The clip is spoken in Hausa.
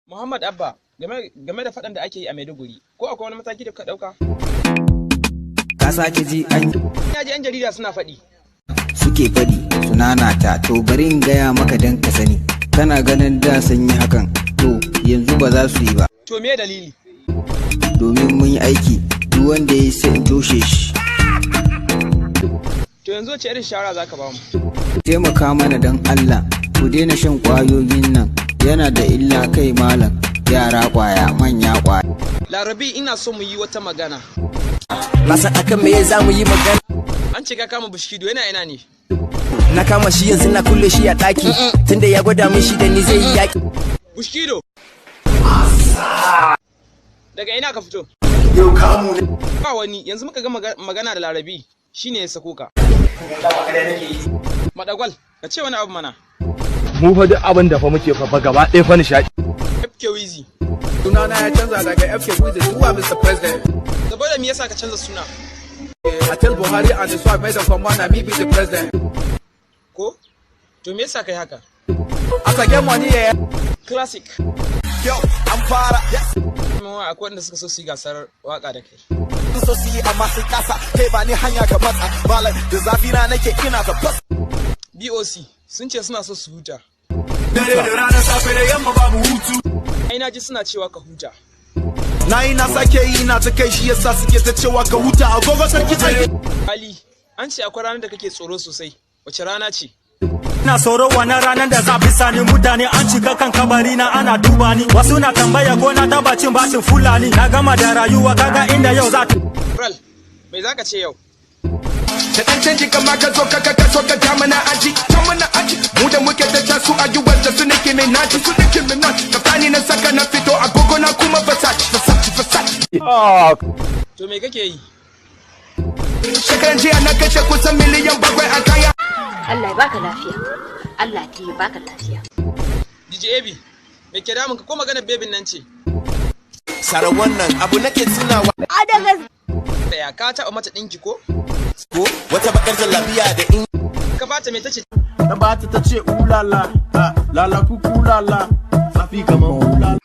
Muhammad Abba, game da faɗan da ake yi a Maiduguri, ko akwai wani mataki da kuka ɗauka? Ka sake ji an Ina ji 'yan jarida suna faɗi. Suke faɗi su nanata. To, bari in gaya maka don ka sani, kana ganin da sun yi hakan, to yanzu ba za su yi ba. To, me dalili? Domin mun yi aiki, duk wanda ya yi sai in toshe shi. To, yanzu wace irin shawara za ka ba mu? Taimaka mana don Allah, ku daina shan ƙwayoyin nan, yana da illa. Kai malam, yara ƙwaya, manya ƙwaya. Larabi, ina so mu yi wata magana. Na san akan me za mu yi magana. An ce ka kama Bushkido, yana ina ne? Na kama shi, yanzu na kulle shi a ɗaki, tunda ya gwada min shi da ni zai yi yaƙi. Bushkido! Daga ina ka fito? Yau kamu ne. Ba wani, yanzu muka ga magana da Larabi, shine ya sako ka. Madagwal, ka ce wani abu mana. Mu fa duk abin da fa muke fa gaba ɗaya fa nishaɗi. FK Wizi. Sunana ya canza daga FK Wizi zuwa Mr. President. Saboda me yasa ka canza suna? I tell Buhari and the swag made them come on and me be the president. Ko? To, me yasa kai haka? As I get money, yeah. Classic. Yau an fara. Kuma akwai wanda suka so su yi gasar waka da kai. So su yi amma sai kasa kai, ba ni hanya ka matsa malam, da zafi na nake ina ta fas. BOC sun ce suna so su huta. Dare da rana, safe da yamma, babu hutu. Ai na ji suna cewa ka huta. Na yi, na sake yi, na ta kai, shi yasa suke ta cewa ka huta, agogo sarki aiki. Ali, an ce akwai ranar da kake tsoro sosai. Wace rana ce? Ina tsoro wannan ranar da za bisa ni, mutane an cika kan kabari na ana duba ni, wasu na tambaya ko na taba cin bashin Fulani. Na gama da rayuwa, kaga inda yau za ta Ral, me za ka ce yau? Da ɗan canji kama ka zo ka ka so ka ja mana aji, ja mana aji. Mu da muke ta ca su a US da su Nicki Minaj, su Nicki Minaj. Kaftani na saka na fito, agogo na kuma Versace, Versace, Versace. To, me kake yi? Shekaran jiya na kashe kusan miliyan 7 a kaya. Allah ya baka lafiya. Allah ya baka lafiya. DJ AB, me ke damun ka, ko maganar bebin nan ce? Sara, wannan abu nake tunawa. Daya, ka taɓa mata ɗinki ko? Ko wata bakar jallabiya da in Ka bata, me tace? Na bata, ta ce ulala, lala kuku lala, zafi kaman ulala.